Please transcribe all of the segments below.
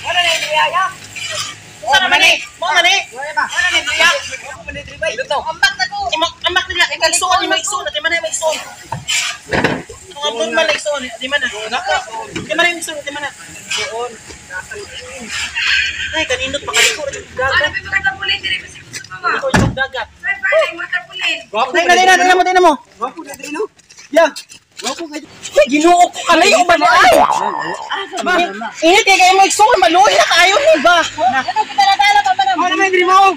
Wala na yung ya. Unsa naman eh? Mo man eh. Wala na yung ya. Ambak na ko. Amak nila kay igsuon ni maigsuon, di man na maigsuon. Ang abnormal na igsuon, di man na. Di man na igsuon, di man na. Ay, kaninot makaliko ra jud Ano dagat. ba mga tapulin diri ba sa mama? Ito yung dagat. Ay, parang mga tapulin. Dai na, dai na, dai na mo, dai na mo. Gwapo na diri no. Ya. Gwapo kay. Uy, Ginoo ko kalayo ba ni ay? Init kay kayo mo igsuon, maluhi na kaayo ni ba? Ano kita pa man. Ano man diri mo?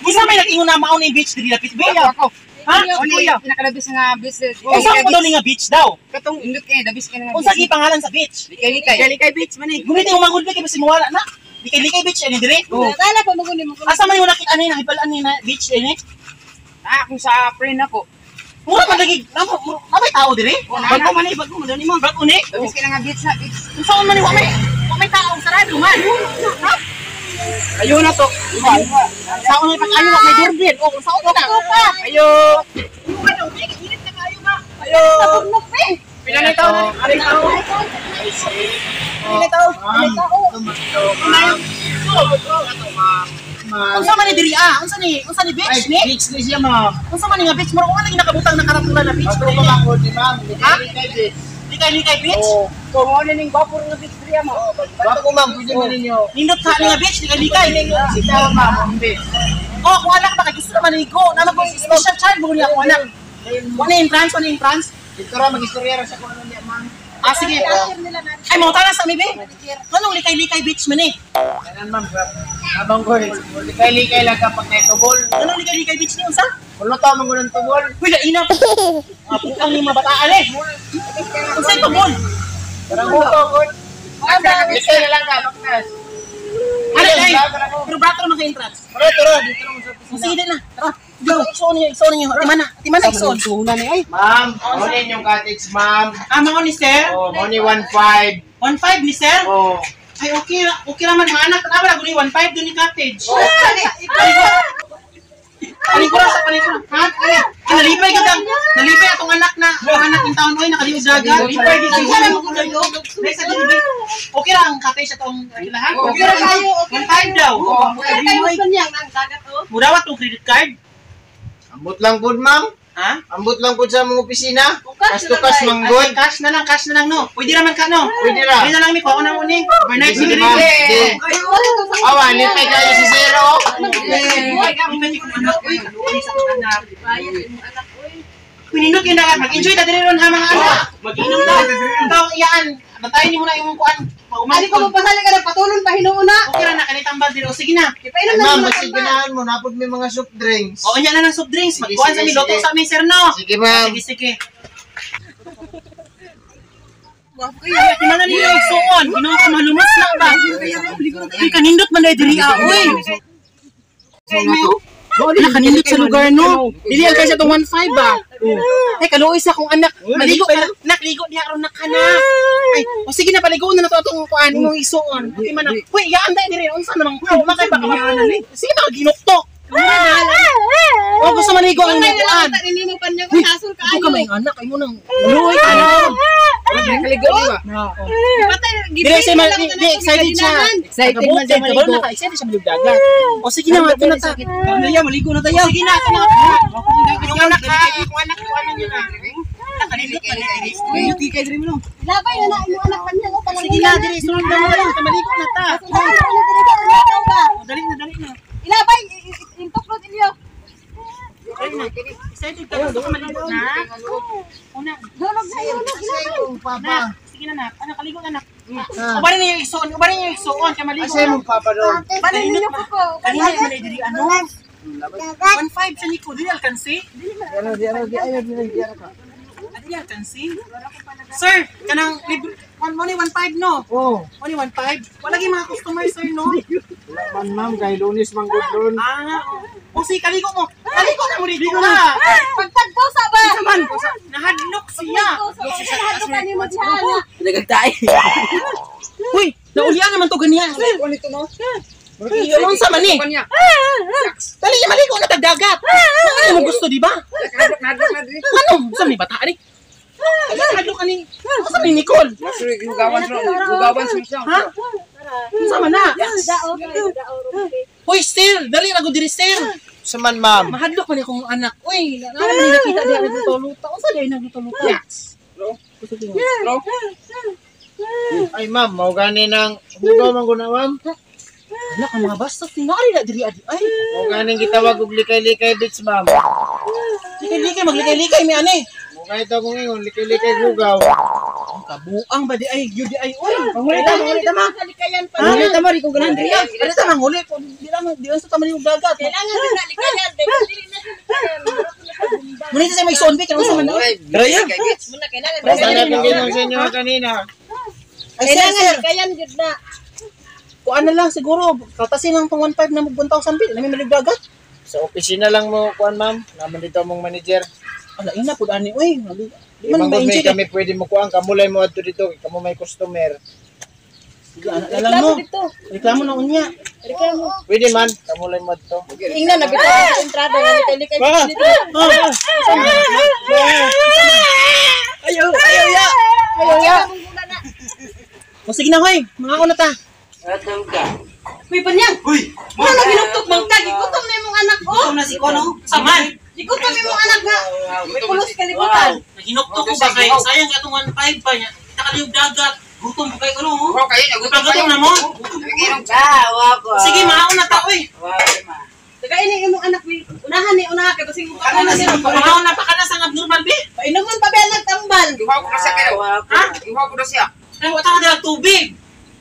Unsa may nag-ingon na mao ni beach diri lapit ba? Ako. Ha? Ano Kuya. Pinakalabis nga beach. Unsa mo daw ni nga beach daw? Katong indot kay dabis kay nga. Unsa gi pangalan sa beach? Likay-likay. Likay beach man eh. Gumiti mo mangud kay basi mawala na. Likay-likay beach ani diri. Dala pa mo mo. Asa man yung nakita ani nahibalaan ni na beach ani? Ah, kung sa friend ako. Mura man lagi, namo, may tao diri? Bago man eh, bago man dali mo. Bago ni? Dabis kay nga beach na beach. Unsa man ni wa may tao sarado man. Ha? Ayo na to. Saon may pag-ayo wa may doorbell. O unsa na? Ayo. Init na kayo ba? Ayo. Pila na taon na? Ari tao. Pila na tao. Unsa man ni diri ah? Unsa ni? Unsa ni beach ni? Beach ni siya ma'am. Unsa man ni nga beach? Mura ko man lagi nakabutang na karatula na beach. Bago mamangod ni ma'am. Ha? Likay beach. Likay-likay beach? Oo. Kung ano ning gwapo nga beach diri mo. Bago ma'am, pwede man ninyo. Nindot ka ni nga beach, likay-likay. Sitaw ma'am, ang beach. Oh, kung anak ba kay gusto naman ligo. Naman ko special child mo niya akong anak. Wala entrance, wala entrance. Dito ra mag-istorya ra sa kung ano niya ma'am. Ah, sige. Ay, mo tara sa mi be. Anong likay-likay beach man eh? Kanan ma'am, abang ko likay-likay lang kapag naitubol. Anong likay-likay beach ni unsa? Kulo ta man ng tubol. Uy, lainap. Ang ni mga bataan eh. Unsay tubol? Parang huto ko. Likay na lang ka, baknas. Ano ay? Pero brato naman kay entrance. Tara, tara, dito naman sa Oh, sige din na. Tara. Go, igsuon niyo, igsuon niyo. Ati mana, ati mana igsuon. Ma'am, mo ni inyong cottage, ma'am. Ah, mao ni sir. Oh, mo ni 1.5. 1.5 ni sir. Oh. Ay, okay, okay naman mga anak. Tama na, guni 1.5 dun ni cottage. Palingkuran sa palingkuran. Ha? Ah, nalipay gid ang nalipay atong anak na ang anak in town oy nakaliw dagat. Nalipay gid siya. Next sa dili. Okay ra ang cottage atong kilahan. Okay ra kayo, okay ra 1.5 daw. Kayo niya ang dagat oh. Mudawat tong credit card. Ambot lang pud, ma'am. Ha? Ambot lang pud sa mga opisina. Cash Cash to cash na lang, man good. Ay, cash na lang no. Pwede raman ka no. Pwede ra. Pwede na lang mi kuha na mo ni. Overnight Sige, sige ma'am. rin. Sige. Awa, lipay kayo si zero. Lipay ko anak oy, kaluoy sa akong anak. Pinindot yung dagat, mag-enjoy ta diri ron ha mga anak. Mag-inom ta. Ikaw iyaan, bantayan nimo na imong kuan. Ali ko magpasali ka ng patulon pa hinuuna. Okay ra na kanay tambal diri. O sige na. Ipainom Ay, na ma'am, nimo basta ganahan mo, napod may mga soft drinks. Oo nya na ng soft drinks. Sige, Magkuan sa sige, mi luto sige. sa mi sir no. Sige, ma'am. Sige sige. Di man na ninyo igsuon. Ginoo ko malumos na ba? Uy, kanindot man na diri ah. Uy. Wala kanindot sa lugar no. Dili ang kay sa tong 15 ba. Ay kaluoy sa akong anak. Maligo ka nak ligo diha ron na ka na. Ay, o sige na paligoon na nato atong kuan imong igsuon. Okay man na. Uy, iyaan dai diri unsa namang kumakay ba ka Sige mga ginuktok. O gusto maligo ang kuan. Nini mo panya ko Uy, hasol ka Ito ka may anak, ay mo nang luoy ka na. Kaligo di ba? Patay Dili siya man, di excited siya. Excited man siya maligo. Naka excited siya maligo dagat. O sige na, ito na ta. Kaya, maligo na tayo. Sige na, ito na. Yung anak ha, yung anak, yung anak niyo na. Nakalindot na diri. Uy, kay diri mo no. Labay na na imong anak panya ko palang. Sige na, diri sunod na mo lang, maligo na ta. O, dali na, dali na. Ilabay intok rod inyo. Dali na. Excited ka, gusto ka maligo na. Una, Dolog na iyo, ilabay. Papa. na. Sige na, nak. Anak, kaligo na, nak. Ubarin niyo yung igsuon, ubarin niyo yung igsuon, kaya maligo Asa na. imong papa doon? Balin ninyo ko ko. Kanina yung malay diri ano? 1.5 siya ni ko, dili alkansi. Ano, di ano, di ayo, di di ka. Dili alkansi. Sir, kanang libre one money 1.5 no. Oh, Money 1.5. Wala gyud mga customer sir no. wala man ma'am, kay Lunes man gud doon. Ah, o sige kaligo mo. Kaligo na mo dito na. Pagtagpo sa ba? Isa man, nahadlok siya. Nahadlok ka nimo diha na. Uy, naulian naman to ganiya. Ano ito mo? Unsa man ni? Dali maligo na tag dagat. Ano mo gusto di ba? Ano? Unsa man ni bataan ni? Ay, nahadlok ka ni. Asa ni Nicole? Hugawan siya. Ha? Unsa man na? Dao, dao, Rupi. Hoy, sir, dali ra gud diri, sir. Sa man, ma'am. Mahadlok man akong anak. Uy, naa man nakita diha nagluto-luto. Unsa diay nagluto-luto? Ay, ma'am, mao gani nang hugaw man ko na, ma'am. Anak, ang mga bastos ni naari na diri adi. Ay, Mao gani gitawag og likay-likay bitch, ma'am. likay-likay maglikay-likay mi ani. Mao gani to akong ingon, likay-likay hugaw. Ang kabuang ba di ay gyud di ay oy. Mangulit ta, mangulit ta ma. Likayan pa. Mangulit ta ma, di ko ganahan diri. Ano ta manghuli ko di lang sa taman yung dagat. Kailangan din na likayan. Dili na siya likayan. Muna sa may sonbi kay unsa man na. Raya. Muna kailangan. Sana akong ingon sa inyo kanina. Ay, sir, Kailangan sir. likayan gyud na. Kuan na lang siguro, kaltasin lang tong 1.5 na mag 1,000 bill, namin malig dagat. Sa opisina lang mo kuan, ma'am. Naman dito among manager. Ala ina pud ani oy. Di Di man man gud may ma-enjoy. kami pwede mo kuan, kamulay mo adto dito kay kamo may customer. Sige, ana na lang mo. Reklamo dito. Reklamo na unya. Reklamo. Pwede man, kamulay mo adto. Ingnan na bitaw sa entrada nga likay-likay dito. Ayaw, ayaw ya. Ayaw ya. O sige na hoy, mga na ta. Uy, panyang. Uy, wala ginuktok man ka. Gigutom na imong anak oh. na si Kono. Saman. Gigutom imong anak nga. May pulos kalibutan. Nahinukto ko ba kay sayang katong 1.5 pa niya. Kita kaliyog dagat. Gutom ko kay ano oh. Gutom na mo. Sige, maon na ta oy. Taga ini imong anak uy. Unahan ni unahan kay basing mo pa na siya. Maon na pa ka na sa abnormal be. Painomon pa ba anak tambal. Ha? Ay, wala ka dala tubig.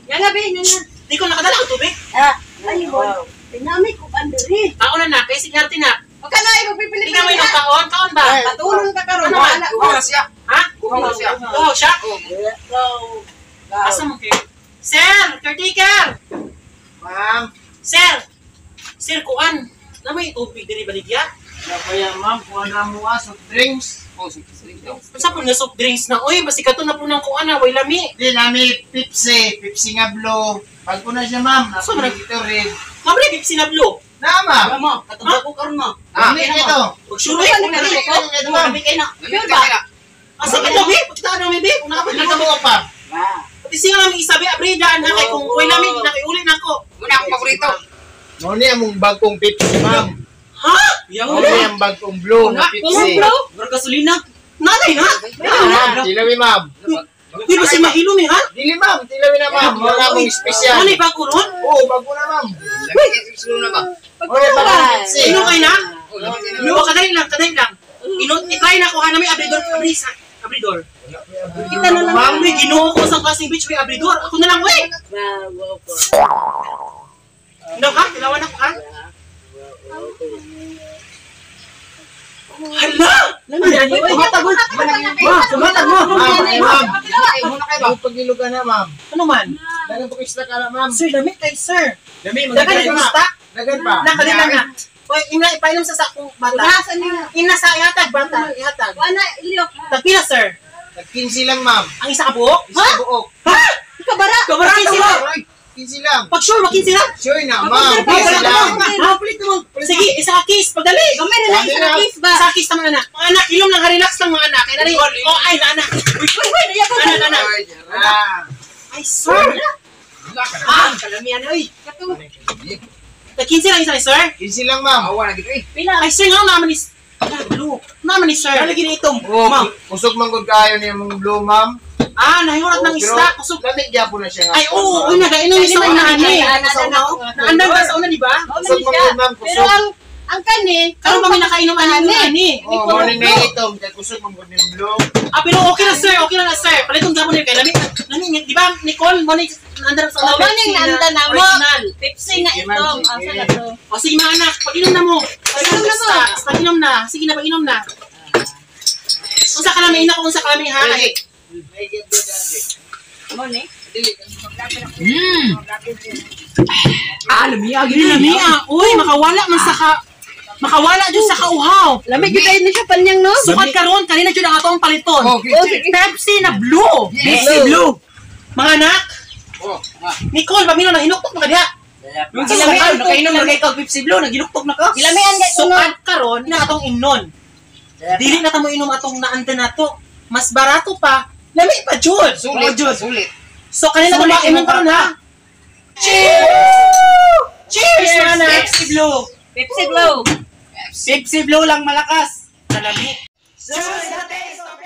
Nga nga be, nga nga. Di ko nakadala ang tubig. Ah, ay bon. Tinami ko pandiri. Kaon na na, kay sige na. Pagka na ipagpipili Di ka may kaon, kaon ba? Patulong ka karon. Ano man? Wala ko. Ha? Uhaw siya. Asa mo kayo? Sir, caretaker! Ma'am, Sir! Sir, kuan. Na may tubig diri baligya? kaya ma'am, kuan na mo ah, soft drinks. Unsa po nga soft drinks na? Uy, basi kato na po ng kuan na, way lami. Di nami Pepsi, Pepsi nga blue. Bago na siya, ma'am. So, Nasa dito red. Mabre, Pepsi na blue. Na, ma'am. Ma, katubag ko karon ma. Dami ito. Pag sure, eh. Ito, ma'am. Pure ba? Asa ka lami? Pagkitaan na may Kung nakapag Ano mo pa? Pati siya lang isabi, abrida na kay kung way lami, di na kay uli na ko. Mo ni among bagong Pepsi, ma'am. Ha? Mo ni ang bagong blue na Pepsi. Murag gasolina. Nanay na? Ma'am, tilawi, ma'am. Uy, basi mahilom eh, ha? Dili, ma'am. Tilawi na, ma'am. Mo na among espesyal. Ano bago ron? Oo, bago na, ma'am. Mo ni bagong Pepsi. Ino kay na? Ino, kadali lang, kadali lang. Ino, itry na ko ha, na may abridor, abrisa. Abridor. Kita na lang. Ma'am, may ginoo ko sa klaseng bitch, may abridor. Ako na lang, wey! Ano ka? Tilawan ako, ha? Hala! Tumatag mo. Ma, tumatag mo. Ma'am, ay, ma'am. Ang paglilugan na, ma'am. Ano man? Dagan po isda ka na, ma'am. Sir, lamit kay sir. Dami, Dagan maganda ang pa. isda. Dagan pa. Nakali lang nga. Oy, ina, ipainom sa sakong bata. Unahan niya. Ina sa ihatag, bata. Ihatag. Wala ilyok. Tagpila, sir. Nag-15 lang, ma'am. Ang isa ka buok? Isa buok. Ha? Kabara. Kabara sila. 15 lang. Pag sure, makin sila. Sure na, ma'am. Pag 15 lang. Ha? Sige, isa ka kiss. Pagdali. Gamay na lang isa ka kiss ba? Isa ka kiss naman, anak. Mga anak, ilom lang, relax lang mga anak. Kaya nari, oh, ay, na, anak. Uy, uy, naiyak ko. Anak, anak. Ah. Ay, sir. Ah, kalamian oy. Nag-15 lang isa, sir. 15 lang, ma'am. Pila. Ay, sir, nga naman is... Blue. Naman ni sir. Lagi ni itong. Oh, Ma'am. kusog man gud kayo ni mong blue, ma'am. Ah, nahimurat ng Oh, pero isda. Kusog. Lamig gyapon na siya nga. Ay, oo, uy, nagainom yung sa una, ani. Naandang ka sa una, di ba? Mao man Kusog ni man siya. gud, ma'am. Pero Kusog. ang kani, Karon pa may nakainom ani, ani. Oh, morning na itom kay kusog man gud ning blue. Ah, pero okay na, sir. Okay na na, sir. Palitong gabon niyo kay lami. Lami, di ba, Nicole, mo ni naandar sa una. Oh, mo ni Pepsi naanda na mo. Original. Pepsi nga Sige, ma'am, itong. sige. Asa na to? O, sige mga anak, pag-inom na mo. Pag-inom na mo. Pag-inom na. Sige na, pag-inom na. Unsa ka lami, ina ko, unsa ka lami, ha? Ay, Mo ni. Ah, lamiya Ay, lami, ah. Uy, makawala man sa ka... Makawala dyan sa kauhaw. Lamig gyud tayo ni siya panyang no. Sukat karon kanina dyan ang atong paliton. Oh, sige. Pepsi na blue. Pepsi blue. Mga anak. Nicole, pamino na hinuktok mo ka diha. Yung sa sakal, nakainom na kay kag Pepsi blue, naginuktok na ka. Gilamian kay kuno. Sukat karon na atong imnon. Dili na ta mo inom atong naanda nato. Mas barato pa, lami pa jud. Sulit, Jud. sulit. So kanila Sulit kumain imong karon ha. Cheers! Cheers, mana! Pepsi Blue. Pepsi Blue. Pepsi Blue lang malakas. Kalami. Choose the taste of